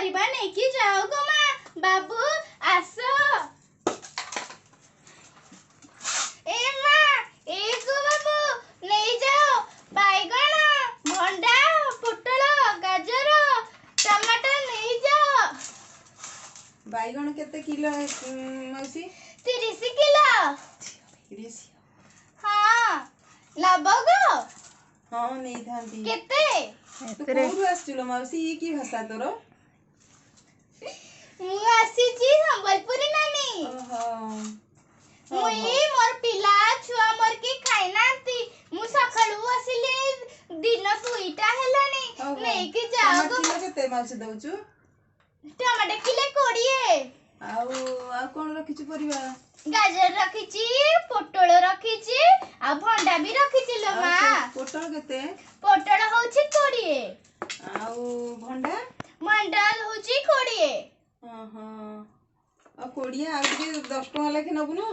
ପରିବା ନେଇକି ଯାଅ ଗୋ ମା। ବାବୁ ଆସ। ଏ ମା, ଏ ଗୋ ବାବୁ, ନେଇଯାଅ ବାଇଗଣ, ଭଣ୍ଡା, ପୋଟଳ, ଗାଜର, ଟମାଟୋ ନେଇଯାଅ। ବାଇଗଣ କେତେ କିଲୋ ମାଉସୀ? 30 କିଲୋ। 30? ହଁ, ନବ ଗୋ? ହଁ, ନେଇଥାନ୍ତି। କେତେ? ତୁ କୋଉଠୁ ଆସିଛୁ ଲୋ ମାଉସୀ? ଇଏ କି ଭାଷା ତୋର? ମୁଁ ଆସିଛି ସମ୍ବଲପୁରୀ ନାନୀ। ଓହୋ। ମୁଇଁ ମୋର ପିଲା ଛୁଆ ମୋର କି ଖାଇନାହାନ୍ତି। ମୁଁ ସକାଳୁ ଆସିଲି, ଦିନ 2ଟା ହେଲାଣି। ନେଇକି ଯାଅ ଟମାଟୋ ଗୋ। କିଲୋ କେତେ ମାଉସୀ ଦଉଛୁ? Tomato kilo 20। ଆଉ କଣ ରଖିଛୁ ପରିବା? ଗାଜର ରଖିଛି, ପୋଟଳ ରଖିଛି, ଆଉ ଭଣ୍ଡା ବି ରଖିଛି ଲୋ ଆଉ ମା। ପୋଟଳ କେତେ? ପୋଟଳ ହଉଛି 20। ଆଉ ଭଣ୍ଡା? ଭଣ୍ଡା ହଉଛି 20। ଓହୋ, ଆଉ 20, ଆଉ ଟିକେ 10 ଟଙ୍କା ଲେଖେ ନବୁନୁ?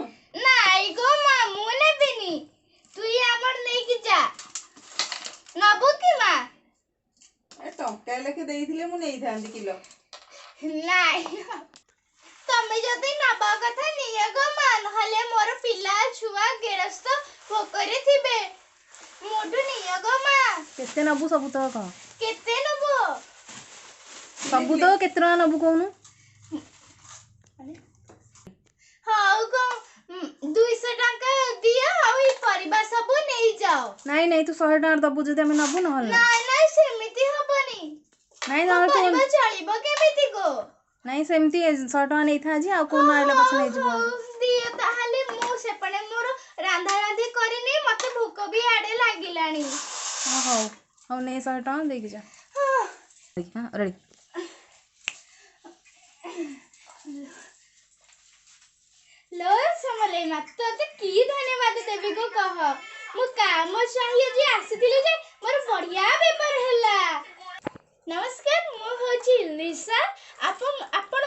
ନାଇଁ ଗୋ ମା, ମୁଁ ନେବିନି, ତୁଇ ଆମର ନେଇକି ଯା। ନବୁ କି ମା? ଏ ଟଙ୍କା ଲେଖେ ଦେଇଥିଲେ ମୁଁ ନେଇଥାନ୍ତି କିଲୋ। ନାଇଁ, ତମେ ଯଦି ନବା କଥା ନିଅ ଗୋ ମା, ନହେଲେ ମୋର ପିଲା ଛୁଆ ଗେରସ୍ତ ଭୋକରେ ଥିବେ। ମୋଠୁ ନିଅ ଗୋ ମା। କେତେ ନବୁ ସବୁ ତକ କହ। କେତେ ନବ? ସବୁ ତକ କେତେ ଟଙ୍କା ନବୁ କହୁନୁ? ହଉ ଗୋ, 200 ଟଙ୍କା ଦିଅ ଆଉ ଏଇ ପରିବା ସବୁ ନେଇଯାଅ। ନାଇଁ ନାଇଁ, ତୁ 100 ଟଙ୍କା ଦବୁ ଯଦି ଆମେ ନବୁ, ନହେଲେ ନାଇଁ। ନାଇଁ ନାଇଁ, ସେମିତି ହବନି। ନାଇଁ, ମୋ ନହେଲେ ତୁ ପରିବା ଚଳିବ କେମିତି ଗୋ? ନାଇଁ, ସେମିତି 100 ଟଙ୍କା ନେଇଥା ଆଜି, ଆଉ କୋଉଦିନ ଆଇଲେ ପଛେ ନେଇଯିବୁ। ହଉ ଦିଅ ତାହେଲେ। ମୁଁ ସେପଟେ ମୋର ରାନ୍ଧା ରାନ୍ଧି କରିନି, ମତେ ଭୋକ ବି ଆଡେ ଲାଗିଲାଣି। ହଁ, ହଉ ହଉ, ନେ 100 ଟଙ୍କା ଦେଇକି ଯା। ହଁ। ହଁ, ରେଡ଼ି। ଲୋ ସମଲେଇ ମା, ତୋତେ କି ଧନ୍ୟବାଦ ଦେବି ଗୋ କହ? ମୁଁ କାମ ଚାହିଁ ଆଜି ଆସିଥିଲି